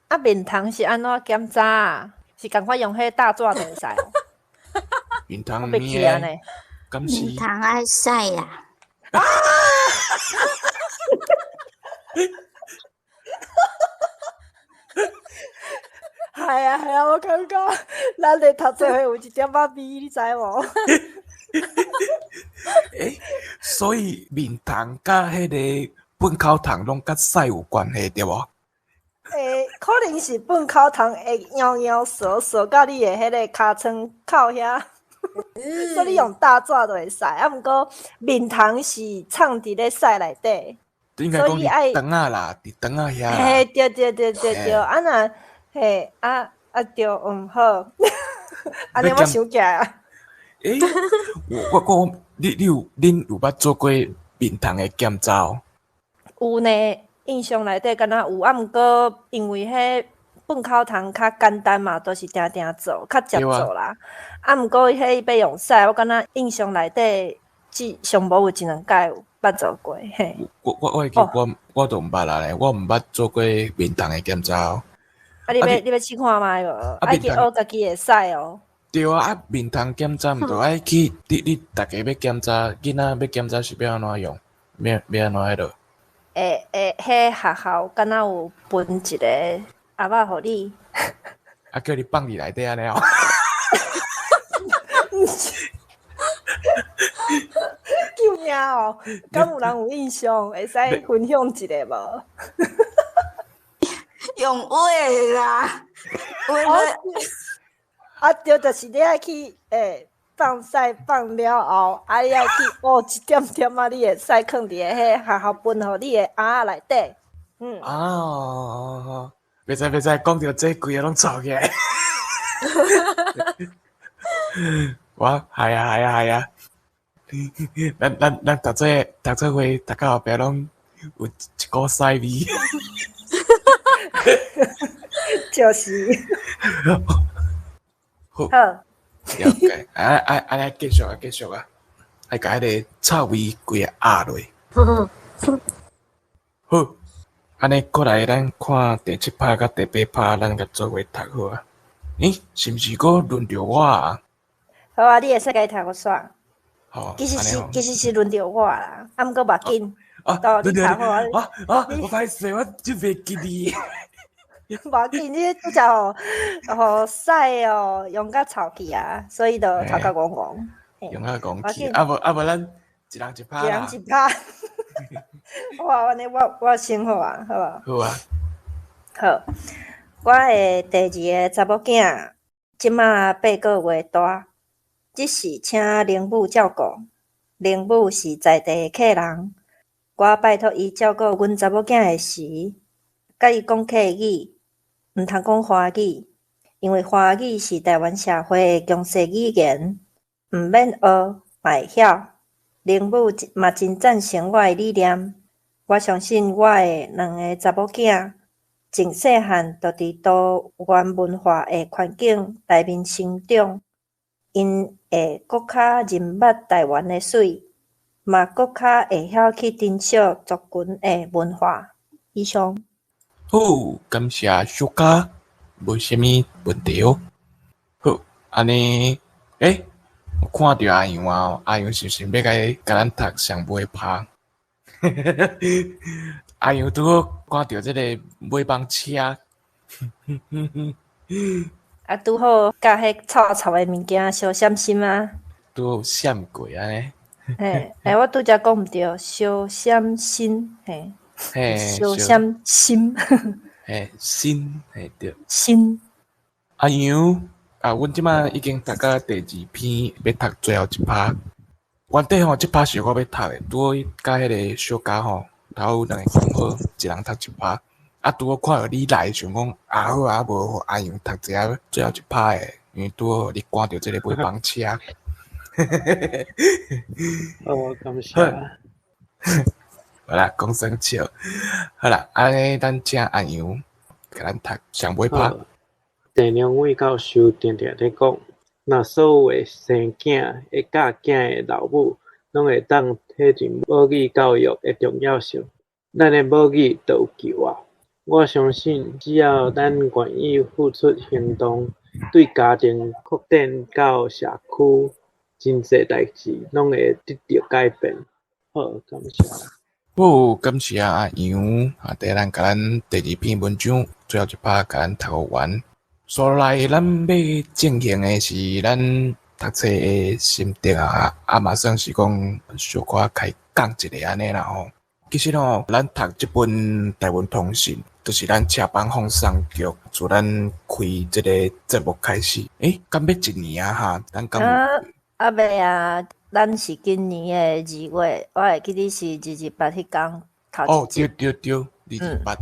[SPEAKER 1] 啊，面蟲是按怎檢查啊？是仝款用彼大紙就會使？
[SPEAKER 3] 面蟲物咧？
[SPEAKER 5] 面蟲愛洗啦。
[SPEAKER 1] 啊！係啊係啊，我感覺咱咧讀冊會有一點仔味，你知無？
[SPEAKER 3] 欸，所以面蟲佮彼個糞口痰攏佮屎有關係對無？
[SPEAKER 1] 欸，可能是糞口痰會搖搖趖趖到你的彼個尻川口遐，所以你用大紙就會使。啊，毋過面蟲是藏佇咧屎內底。
[SPEAKER 3] 所以愛腸仔啦，佇腸仔遐。
[SPEAKER 1] 嘿，對對對對對，啊若嘿啊啊對，好，按呢我想起來啊。
[SPEAKER 3] 欸，我講你有恁有捌做過面蟲的檢查無？
[SPEAKER 1] 有呢，印象內底敢若有，啊，毋過因為彼糞口痰較簡單嘛，都是定定做，較捷做啦。啊，毋過彼欲用屎，我敢若印象內底只上無有一兩擺有捌做過。嘿，
[SPEAKER 3] 我會記我我都毋捌啦咧，我毋捌做過面蟲的檢查哦。
[SPEAKER 1] 啊，你欲試看覓無？愛去學家己會使哦。
[SPEAKER 3] 對啊，啊面蟲檢查毋著愛去，你逐家欲檢查，囡仔欲檢查是欲按怎用？欲按怎彼落？
[SPEAKER 1] 會會，彼學校敢若有分一個盒仔予你。
[SPEAKER 3] 啊，叫你放佇內底按呢哦。
[SPEAKER 1] 救命哦！敢有人有印象，會使分享一下無？
[SPEAKER 5] 用畫的啦，畫的。
[SPEAKER 1] 啊，對，就是你愛去欸放屎放了後，啊，你愛去挖一點點啊，你的屎囥佇个彼學校分予你的盒仔內底。嗯。
[SPEAKER 3] 啊，袂使袂使，講著這規个攏臭起來。我係啊係啊係啊！咱讀冊會讀到後壁攏有一股屎味。
[SPEAKER 1] 就是。
[SPEAKER 3] 好。
[SPEAKER 1] 好。
[SPEAKER 3] 了解，啊啊啊！來繼續啊，繼續啊，愛共彼個臭味規个壓落。好，按呢過來，咱看第七拍佮第八拍，咱共做伙讀好啊。欸，是毋是閣輪著我啊？
[SPEAKER 1] 好啊，你會使共伊讀予煞。
[SPEAKER 3] 好，
[SPEAKER 1] 其實是輪著我啦，啊，毋過無要緊。
[SPEAKER 3] 啊，
[SPEAKER 1] 你讀好啊！
[SPEAKER 3] 啊啊！我歹勢，我真袂記你。
[SPEAKER 1] 無要緊，你拄則予屎哦，用甲臭去啊，所以就頭殼戇戇。
[SPEAKER 3] 用甲戇去，啊無啊無，咱一人一拍。
[SPEAKER 1] 一人一拍。哇，按呢我先好啊，好無？
[SPEAKER 3] 好啊。
[SPEAKER 1] 好，我的第二個查某囝這馬8個月大，這時請靈母照顧，靈母是在地的客人。我拜託伊照顧阮查某囝的時，佮伊講客語，毋通講華語，因為華語是台灣社會的強勢語言，毋免學嘛會曉。靈母嘛真贊成我的理念，我相信我的兩个查某囝，從細漢就佇多元文化的環境內面成長，𪜶會閣較認捌台灣的媠，嘛閣較會曉去珍惜族群的文化。以上。
[SPEAKER 3] 好，感謝小嘉，無啥物問題哦。好，按呢，欸，我看著阿楊啊，阿楊是毋是欲共共咱讀上尾趴？阿楊拄好趕著這个尾班車。
[SPEAKER 1] 啊，拄好佮彼臭臭的物件相閃心啊！
[SPEAKER 3] 拄好閃過按呢。
[SPEAKER 1] 嘿，欸，我拄才講毋對，相閃心，嘿，
[SPEAKER 3] 嘿，
[SPEAKER 1] 相閃心，
[SPEAKER 3] 嘿，心，嘿對。
[SPEAKER 1] 心。
[SPEAKER 3] 阿楊，啊，阮這馬已經讀到第二篇，欲讀最後一趴。原底吼，這趴是我欲讀的，拄好佮彼个小嘉吼，頭兩个講好，一人讀一趴。啊，拄好看著你來，想講啊好啊，無予阿楊讀一下最後一趴的，因為拄好你趕著這个尾班車。
[SPEAKER 6] 哦，感謝。
[SPEAKER 3] 好啦，講耍笑。好啦，按呢咱請阿楊共咱讀上尾趴。
[SPEAKER 6] 鄭良偉教授定定咧講，若所有的生囝會教囝的老母，攏會當體認母語教育的重要性，咱的母語就有救啊！我相信，只要咱願意付出行動，對家庭擴展到社區，真濟代誌攏會得著改變。好，感謝。
[SPEAKER 3] 好，感謝阿楊，啊，綴咱共咱第二篇文章最後一趴共咱讀完。紲落來，咱欲進行的是咱讀冊的心得啊，啊嘛算是講小可開講一下按呢啦吼。其實吼，咱讀這本台文通信，就是咱車幫放送局自咱開這个節目開始，欸，敢欲一年啊哈？咱敢有？
[SPEAKER 1] 啊，猶未啊，咱是今年的2月，我會記得是228彼工頭
[SPEAKER 3] 哦，對對對，228。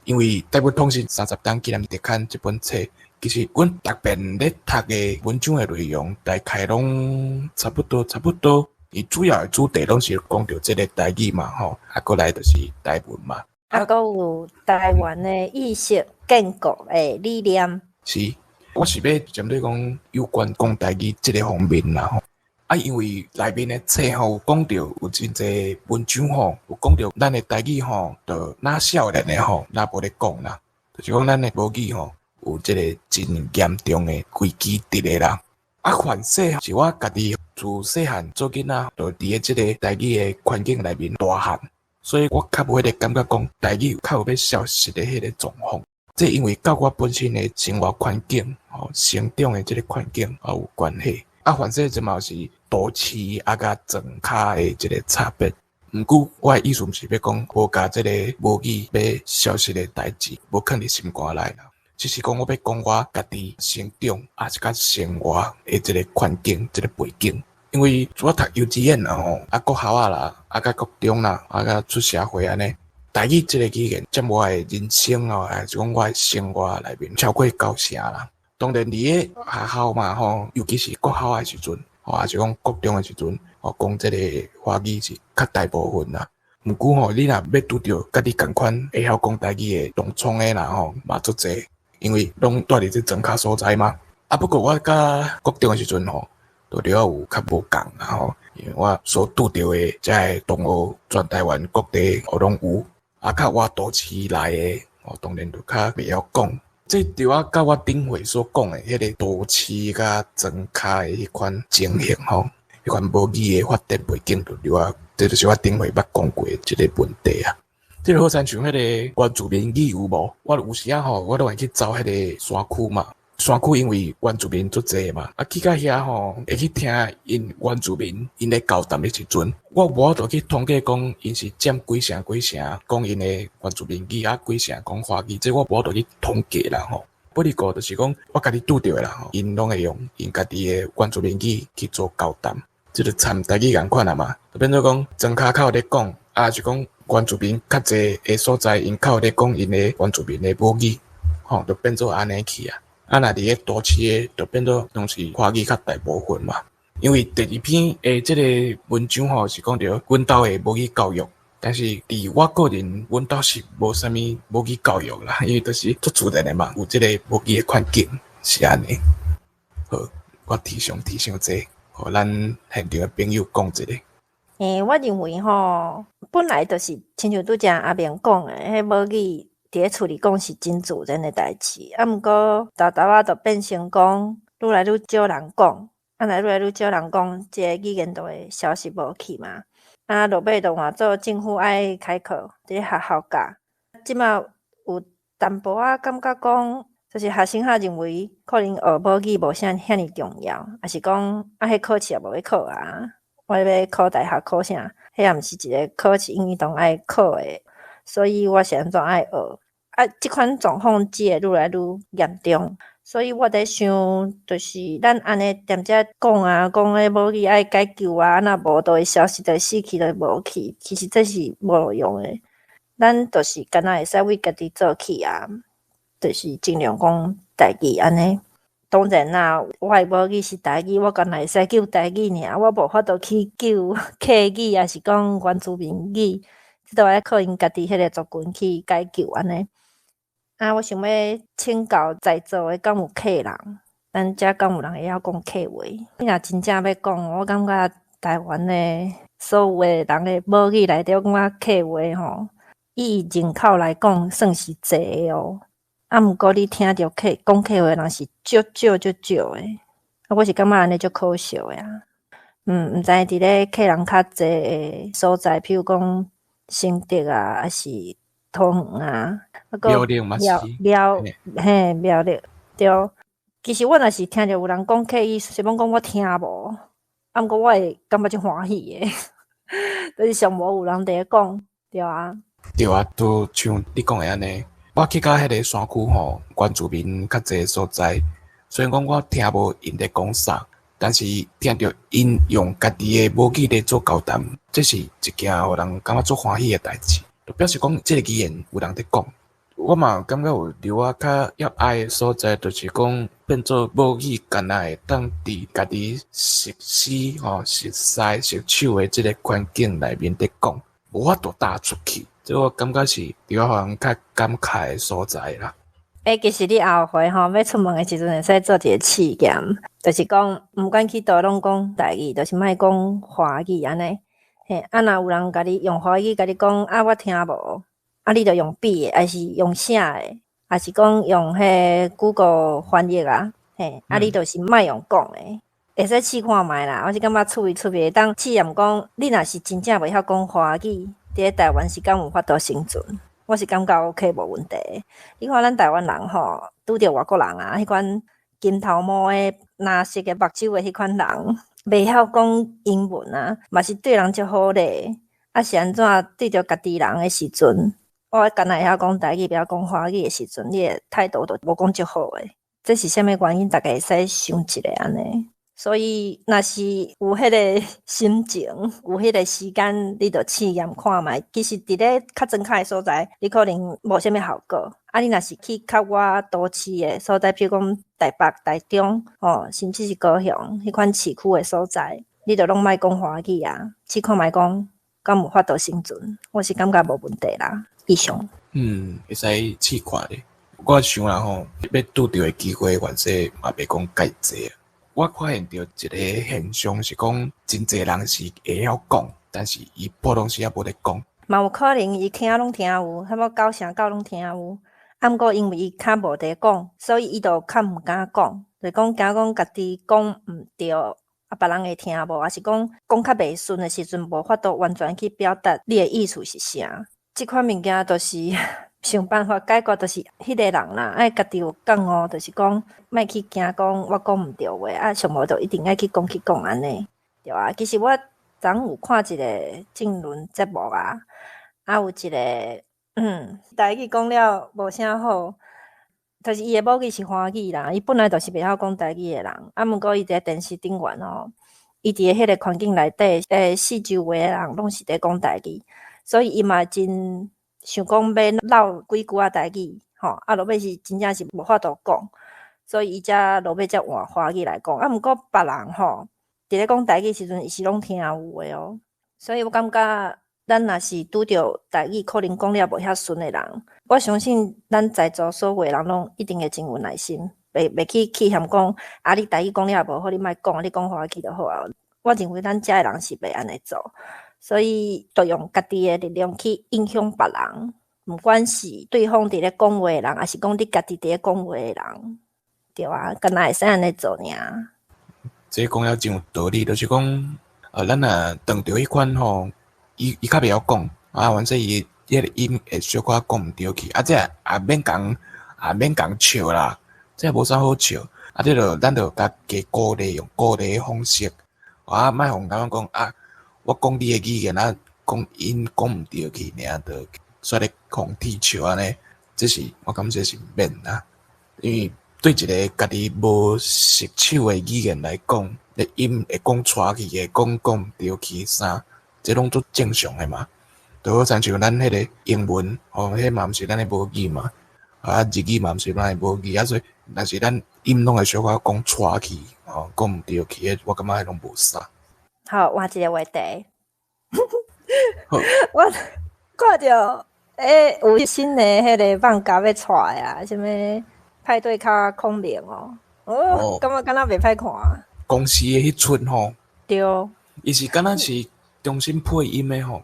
[SPEAKER 3] 因為台文通信30冬紀念特刊這本冊，其實阮逐遍咧讀的文章的內容，大概攏差不多，差不多。伊主要的主題攏是講著這个台語嘛，吼，啊，閣來就是台文嘛。
[SPEAKER 1] 啊，閣有台灣的意識建構的理念。
[SPEAKER 3] 是，我是欲針對講有關講台語這个方面啦，吼。啊，因為內面的冊吼有講著有真濟文章吼，有講著咱的台語吼，就若少年的吼，若無咧講啦，就是講咱的母語吼，有這个真嚴重的危機佇咧啦。啊，凡勢是我家己自細漢做囡仔，就佇咧這个台語的環境內面大漢，所以我較無彼个感覺講台語較有欲消失的彼个狀況。這因為佮我本身的生活環境、吼成長的這个環境也有關係。啊，凡勢這嘛是都市啊佮莊跤的一个差別。毋過我的意思毋是欲講無共這个母語欲消失的代誌，無囥佇心肝內啦。只是講我欲講我家己成長，抑是佮生活的這个環境、這个背景。因為我讀幼稚園啦吼，啊國校仔啦，啊佮國中啦，啊佮出社會按呢，台語這个語言佔我的人生哦，抑是講我的生活內面超過九成啦。當然佇咧學校嘛吼，尤其是國校的時陣，吼，抑是講國中的時陣，吼，講這个華語是較大部分啦。毋過吼，你若欲拄著佮你仝款會曉講台語的同窗的啦吼，嘛足濟，因為攏蹛佇這莊跤所在嘛。啊，不過我佮國中的時陣吼，就著有較無仝啦吼，因為我所拄著的遮的同學，全台灣各地攏有，啊，較我都市來的，吼，當然就較袂曉講。這著我佮我頂回所講的彼个都市佮莊跤的彼款情形吼，彼款母語的發展背景，就著我，這就是我頂回捌講過的這个問題啊。這个好親像彼个原住民語有無？我有時仔吼，我攏會去走彼个山區嘛。山區因為原住民足濟嘛，啊去到遐吼，會去聽𪜶原住民𪜶咧交談的時陣，我無法度去統計講𪜶是佔幾成幾成講𪜶的原住民語，啊幾成講華語，這我無法度去統計啦吼。不過就是講，我家己拄著的啦吼，𪜶攏會用𪜶家己的原住民語去做交談，這就參台語仝款啊嘛，就變做講莊跤較有咧講，啊是講原住民較濟的所在，𪜶較有咧講𪜶的原住民的母語，吼，就變做按呢去啊。啊，若佇咧都市的，就變做攏是華語較大部分嘛。因為第二篇的這个文章吼，是講著阮兜的母語教育，但是佇我個人，阮兜是無啥物母語教育啦，因為都是足自然的嘛，有這个母語的環境是按呢。好，我提醒提醒這個，予咱現場的朋友講一下。
[SPEAKER 1] 欸，我認為吼，本來就是親像拄才阿明講的，彼母語佇咧厝裡講是真自然的代誌，啊，毋過沓沓仔就變成講愈來愈少人講，啊，若愈來愈少人講，這个語言就會消失無去嘛。啊，落尾就換做政府愛開課，佇咧學校教。這馬有淡薄仔感覺講，就是學生較認為可能學母語無啥遐爾重要，抑是講啊，彼考試也無欲考啊，我欲考大學考啥？彼也毋是一个考試應當愛考的，所以我是按怎愛學？啊，這款狀況只會愈來愈嚴重，所以我佇想，就是咱按呢踮遮講啊，講彼母語愛解救啊，若無就會消失，就會死去，就會無去。其實這是無路用的，咱就是敢若會使為家己做起啊，就是盡量講台語按呢。當然啦，我的母語是台語，我敢若會使救台語爾，我無法度去救客語，抑是講原住民語，這都愛靠𪜶家己彼个族群去解救按呢。啊，我想欲請教在座的，敢有客人？咱遮敢有人會曉講客話？你若真正欲講，我感覺台灣的所有的人的母語內底，我感覺客話吼，以人口來講，算是濟的哦。啊，毋過你聽著客講客話的人是足少足少的。啊，我是感覺按呢足可惜的啊。毋知佇咧客人較濟的所在，譬如講新竹啊，抑是桃園啊，啊，閣
[SPEAKER 3] 苗栗嘛是，
[SPEAKER 1] 苗嘿苗栗對。其實我若是聽著有人講客語，雖罔講我聽無，啊，毋過我會感覺足歡喜的，就是上無有人佇咧講，對啊。
[SPEAKER 3] 對啊，就像你講的按呢。我去到彼个山區吼，原住民較濟所在，雖然講我聽無𪜶咧講啥，但是聽著𪜶用家己的母語咧做交談，這是一件予人感覺足歡喜的代誌，就表示講這个語言有人佇講。我嘛感覺有留我較狹隘的所在，就是講變做母語敢若會當佇家己熟悉吼、熟似、熟手的這个環境內面佇講，無法度踏出去。這我感覺是佇我予人較感慨的所在啦。
[SPEAKER 1] 欸，其實你後回吼，欲出門的時陣會使做一个試驗，就是講毋管去佗攏講台語，就是莫講華語按呢。嘿，啊，若有人共你用華語共你講，啊，我聽無，啊，你就用比的，抑是用寫的，抑是講用彼 Google 翻譯啊，嘿，啊，你就是莫用講的，會使試看覓啦。我是感覺趣味趣味，會當試驗講，你若是真正袂曉講華語，佇咧台灣是敢有法度生存？我是感覺 OK 無問題。你看咱台灣人吼，拄著外國人啊，彼款金頭毛的、藍色的目睭的彼款人，袂曉講英文啊，嘛是對人足好咧。啊，是按怎對著家己人的時陣，我敢若會曉講台語，袂曉講華語的時陣，你的態度就無講足好的。這是啥物原因？大家會使想一下按呢。所以，若是有彼个心情，有彼个時間，你就試驗看覓。其實，佇咧較莊跤的所在，你可能無啥物效果。啊，你若是去較倚都市的所在，譬如講台北、台中，吼，甚至是高雄，彼款市區的所在，你就攏莫講華語啊，試看覓講，敢有法度生存？我是感覺無問題啦。以上。
[SPEAKER 3] 嗯，會使試看咧。我想啦吼，欲拄著的機會，原說嘛袂講蓋濟。我發現著一个現象是講，真濟人是會曉講，但是伊普通時仔無咧講。
[SPEAKER 1] 嘛有可能伊聽攏聽有，差不多九成九攏聽有。啊，毋過因為伊較無佇講，所以伊就較毋敢講，就講驚講家己講毋對，啊，別人會聽無，抑是講講較袂順的時陣，無法度完全去表達你的意思是啥。這款物件就是想辦法解決，就是彼個人啦，愛家己有覺悟，就是講莫去驚講我講毋對話，啊，上無就一定愛去講去講按呢，對啊。其實我昨昏有看一個政論節目啊，啊有一個台語講了無啥好，就是伊的母語是華語啦，伊本來就是袂曉講台語的人，啊，毋過伊佇電視頂懸吼，伊佇彼個環境內底，四周圍的人攏是佇講台語，所以伊嘛真想講欲嘮幾句仔台語，吼，啊，落尾是真正是無法度講，所以伊才落尾才換華語來講。啊，毋過別人吼，佇咧講台語時陣，伊是攏聽有的哦。所以我感覺，咱若是拄著台語可能講了無遐順的人，我相信咱在座所有的人攏一定會真有耐心，袂去氣嫌講，啊，你台語講了無好，你莫講，你講華語就好啊。我認為咱遮的人是袂按呢做。所以就用家己的力量去影響別人，毋管是對方佇咧講話的人，抑是講你家己佇咧講話的人，對啊，敢若會使按呢做爾。
[SPEAKER 3] 這講了真有道理，就是講，咱若當著彼款吼，伊較袂曉講，啊，反正伊彼个音會小可講毋著去，啊，這也免共笑啦，這無啥好笑，啊，這就咱就共加鼓勵，用鼓勵的方式，啊，莫予感覺講啊，我講你的語言啊，講𪜶講毋著去爾，就煞咧予啼笑按呢，這是我感覺是毋免啦，因為對一个家己無熟手的語言來講，你音會講錯去，會講講毋著去啥，這攏足正常的嘛。就好親像咱彼个英文，吼，彼嘛毋是咱的母語嘛，啊，日語嘛毋是咱的母語，啊，所以若是咱音攏會小可講錯去，吼，講毋著去，我感覺彼攏無啥。
[SPEAKER 1] 好，換一个話題。
[SPEAKER 3] 好。
[SPEAKER 1] 我看著，有新的彼个放假欲出來啊，啥物派對咖孔明哦，哦，感覺敢若袂歹看。
[SPEAKER 3] 公視的彼齣吼。
[SPEAKER 1] 對。
[SPEAKER 3] 伊是敢若是重新配音的吼。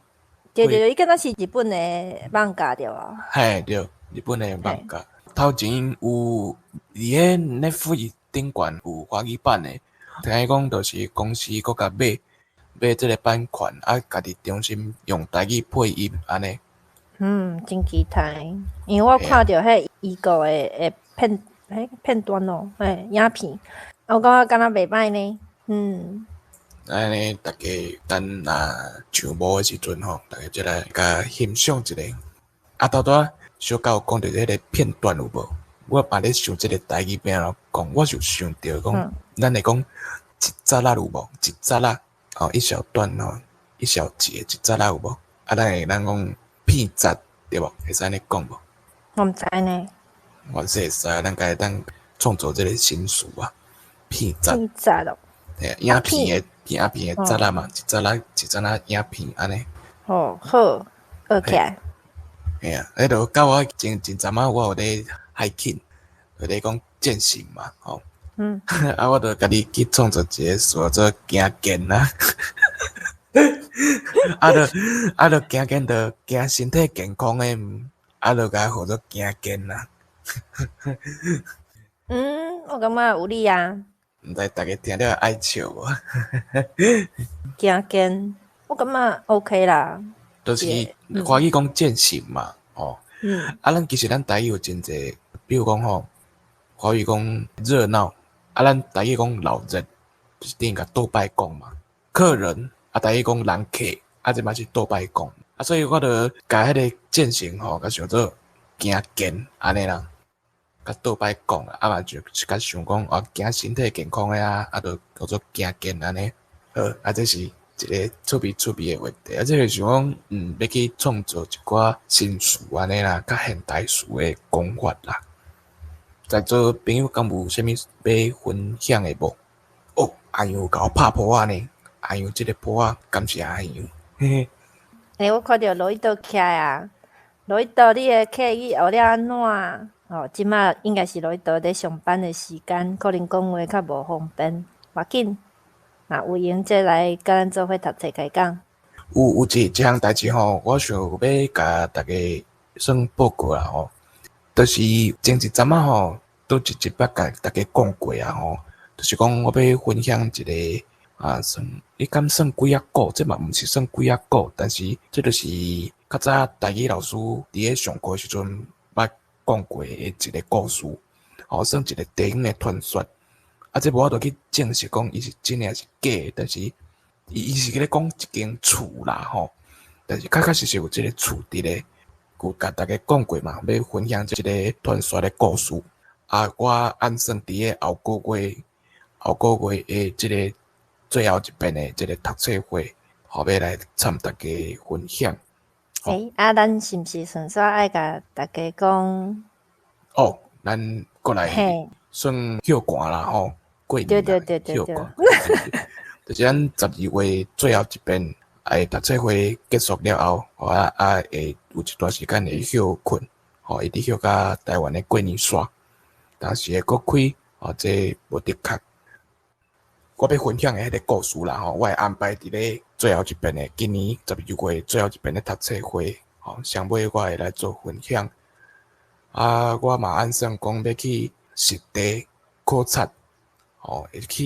[SPEAKER 1] 對對對，伊敢若是日本的漫畫對無？
[SPEAKER 3] 嘿，對，日本的漫畫。頭前有佇个 Netflix 頂懸有華語版的，聽講就是公視閣共買買這个版權，啊，家己重新用台語配音按呢。
[SPEAKER 1] 嗯，真期待，因為我看著彼預告的片，彼片段哦，嘿，影片，我感覺敢若袂歹呢，嗯。
[SPEAKER 3] 按呢，逐家等若上無的時陣吼，逐家再來共欣賞一下。啊，拄拄仔小可有講著彼个片段有無？我嘛咧想這个台語欲按怎講，我就想著講，咱會講一節仔有無？一節仔，哦，一小段吼，一小節，一節仔有無？啊，咱會當講片節對無？會使按呢講無？
[SPEAKER 1] 我毋知呢。
[SPEAKER 3] 我是會使，咱家會當創造這个新詞啊，片節。
[SPEAKER 1] 片節哦。
[SPEAKER 3] 嘿，影片的影片的節仔嘛，一節仔一節仔影片按呢。
[SPEAKER 1] 哦，好，OK。
[SPEAKER 3] 嘿啊，彼就佮我前前陣仔我有咧 hiking，就咧講健行嘛，吼。啊，我就家己去創造一个詞做行健啊。啊，就啊，就行健就行身體健康的，啊，就共號做行健啊。
[SPEAKER 1] 嗯，我感覺有理啊。
[SPEAKER 3] 毋知逐家聽了愛笑無？
[SPEAKER 1] 行健，我感覺 OK 啦。
[SPEAKER 3] 就是華語講健行嘛，吼。啊，咱其實咱台語有真濟，比如講吼，華語講熱鬧，啊，咱台語講鬧熱，就是等於共倒擺講嘛。客人，啊，台語講人客，啊，這嘛是倒擺講。啊，所以我就共彼个健行吼，共想做行健按呢啦。共倒擺講，啊嘛就較想講啊，行身體健康的啊，啊，就叫做行健按呢。好，啊，這是一个趣味趣味的話題，啊，這個想講，欲去創造一寡新詞按呢啦，較現代詞的講法啦。在座朋友敢有啥物欲分享的無？哦，阿楊有共我拍噗仔呢，阿楊這个噗仔，感謝阿楊。嘿嘿。
[SPEAKER 1] 欸，我看著羅伊倒起來啊，羅伊倒，你的客語學了按怎？哦，這馬應該是羅伊倒咧上班的時間，可能講話較無方便。無要緊，若有閒再來佮咱做伙讀冊開講。
[SPEAKER 3] 有一項代誌吼，我想欲共逐家算報告啦吼，就是前一陣仔吼，都一集捌共逐家講過啊吼，就是講我欲分享一个啊，算你敢算鬼仔故？這嘛毋是算鬼仔故，但是這就是較早台語老師佇咧上課時陣捌講過的一个故事，吼，算一个地方的傳說。啊，這無法度去證實講伊是真的抑是假的，但是伊是咧講一間厝啦吼，但是確確實實有這个厝佇咧，有共逐家講過嘛，欲分享這个傳說的故事。啊，我按算佇咧後個月，後個月的這个最後一遍的這个讀冊會，吼，欲來參逐家分享。
[SPEAKER 1] 欸，啊，咱是毋是順紲愛共逐家講？
[SPEAKER 3] 哦，咱過來算歇寒啦吼，過年啦，歇寒。就是咱12月最後一遍，哎，讀冊會結束了後，啊啊會有一段時間會歇睏，吼，一直歇到台灣的過年煞，當時會閣開，吼，這無的確。我欲分享的彼个故事啦吼，我會安排佇咧。最後一遍的，今年12月最後一遍的讀冊會，吼，上尾我會來做分享。啊，我嘛按算講欲去實地考察，吼，會去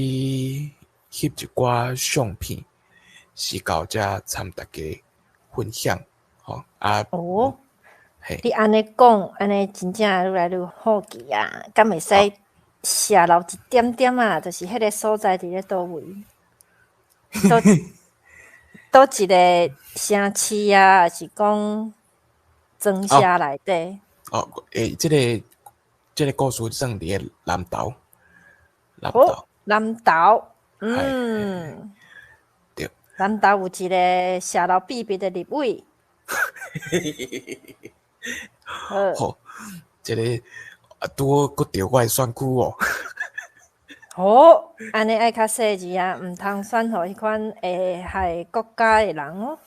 [SPEAKER 3] 翕一寡相片，是到遮參大家分享，吼啊。
[SPEAKER 1] 哦，
[SPEAKER 3] 嘿，
[SPEAKER 1] 你按呢講，按呢真正愈來愈好奇啊！敢會使洩露一點點啊？就是彼个所在佇咧佗位？佗一个城市啊，抑是講莊社內底？
[SPEAKER 3] 哦，欸，這個故事算佇咧南投，南投。
[SPEAKER 1] 哦，南投，嗯，
[SPEAKER 3] 對。
[SPEAKER 1] 南投有一個洩露秘密的立委。
[SPEAKER 3] 好，這個啊，拄好閣著我的選區哦。
[SPEAKER 1] 好，按呢愛較細緻啊，毋通選予彼款會害國家的人哦。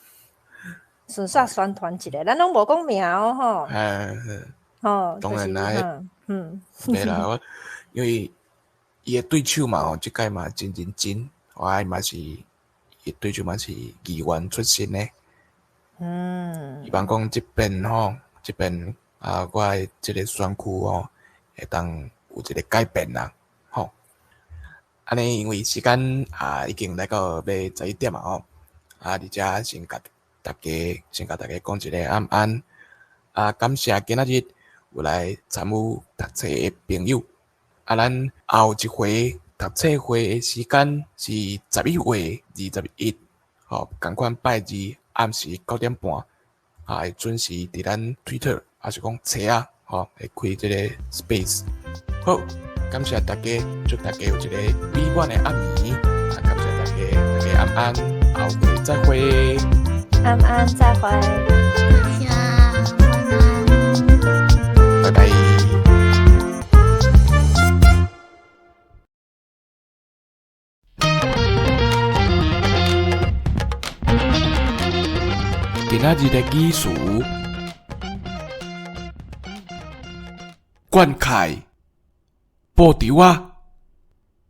[SPEAKER 1] 順煞宣傳一下，咱攏無講名哦，吼。吼，
[SPEAKER 3] 當然啦，袂啦，我因為伊的對手嘛吼，這屆嘛真認真，我嘛是伊的對手嘛是議員出身的。希望講這邊吼，這邊啊，我的這個選區吼，會當有一個改變啦，吼。按呢，因為時間啊已經來到欲11點啊吼，啊，佇遮先共大家，先共大家講一個晚安。啊，感謝今仔日有來參與讀冊的朋友。啊，咱後一回讀冊會的時間是11月21，吼，仝款拜二暗時9點半，啊，會準時佇咱 Twitter，抑是講冊仔，吼，會開這個 Space。好，感謝大家，祝大家有一個美滿的暗暝。啊，感謝大家，大家晚安，後回再會。
[SPEAKER 1] 晚安，再會。
[SPEAKER 5] 謝，晚安。
[SPEAKER 3] 拜拜。今仔日的語詞：灌溉、布稻仔、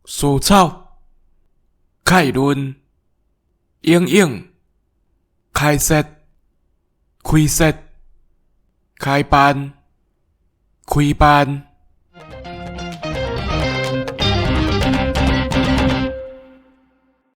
[SPEAKER 3] 蔬草、概論、影影、開設、開設、開班、開班。